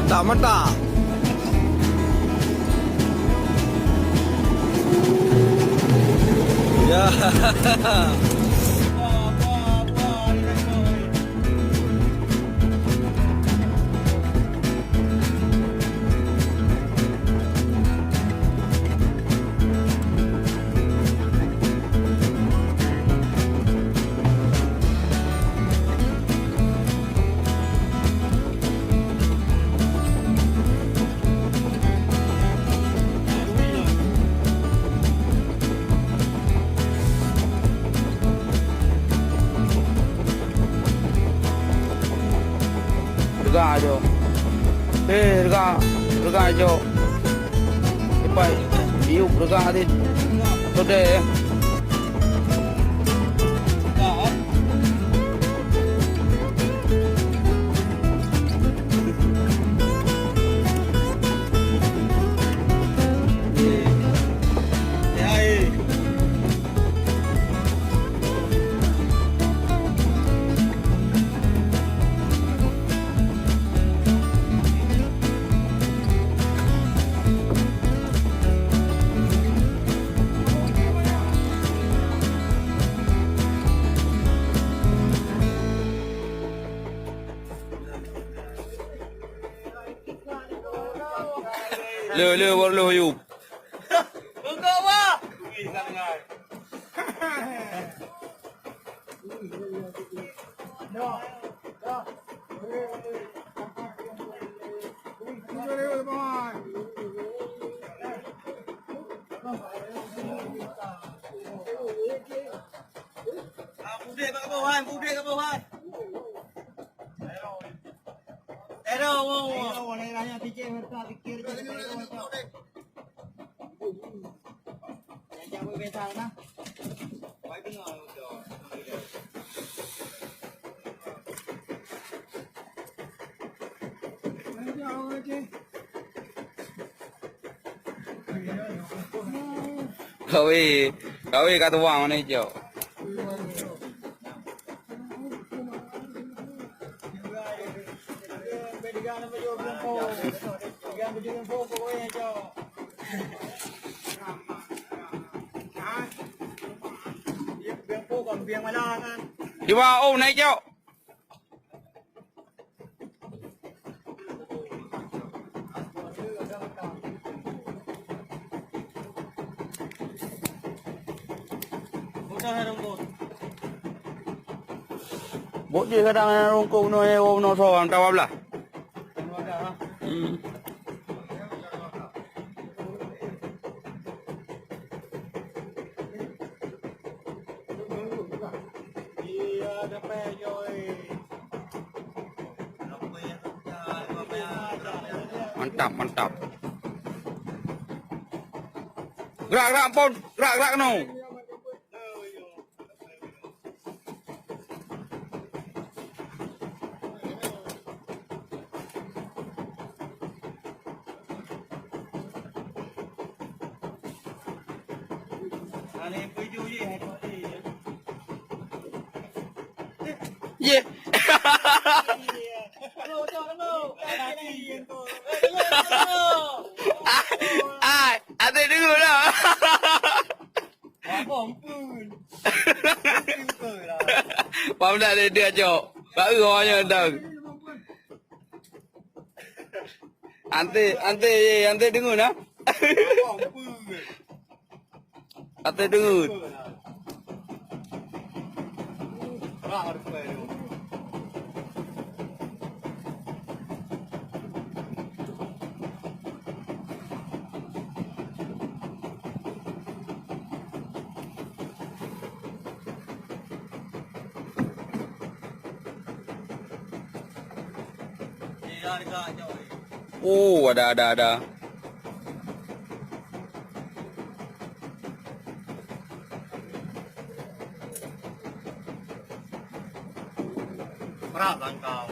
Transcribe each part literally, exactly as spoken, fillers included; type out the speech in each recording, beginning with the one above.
Tak mata. Ya. Rega jo. Eh, rega, rega jo. Ipai, yuk rega tadi. Sudah ya. Le, le, Warloh Ayub. Ah, pudek kat bawah, Han, pudek kat bawah, Han. Tero, wo, wo. Tero, wo, lai raya tikir, harta tikir, jadi tero, tero. Yang jauh biasa lah. Baik dengar, udah. Kawé, kawé ka tuwang mana hijau. Di bawah, oh, naik, Cok. Bot jih kadang nyang rungkôk bunoe, woe bunoe soe, meukawa blah. Hmm. Mantap, mantap. Gerak, gerak, Ampon. Gerak, gerak, keunoe. Ye. Ai, até deungon dah. Paham tak dia, dia, Cok? Baru awaknyan datang. Ante, ante, ye, ante deungon, ha? Ante deungon. Oh, ada, ada, ada. Berat langkau.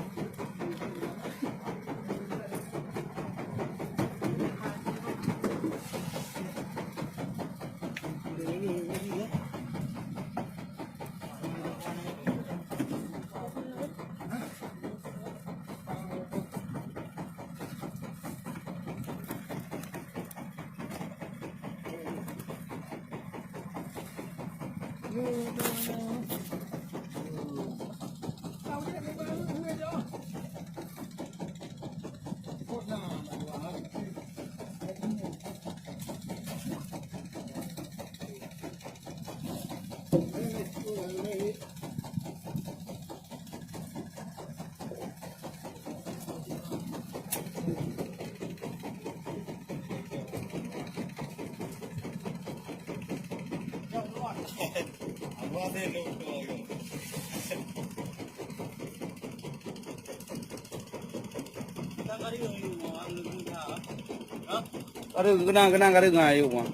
Kareueng, keunang, keunang kareueng, ayo, Mak.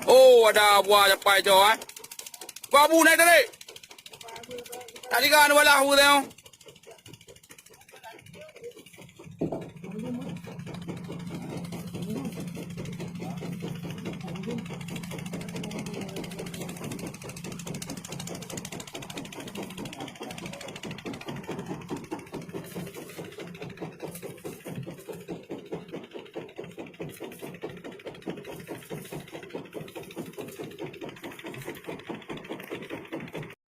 Oh, ada buah japai cok, eh. Babu naik tadi. Tadi kan wala hu tengok.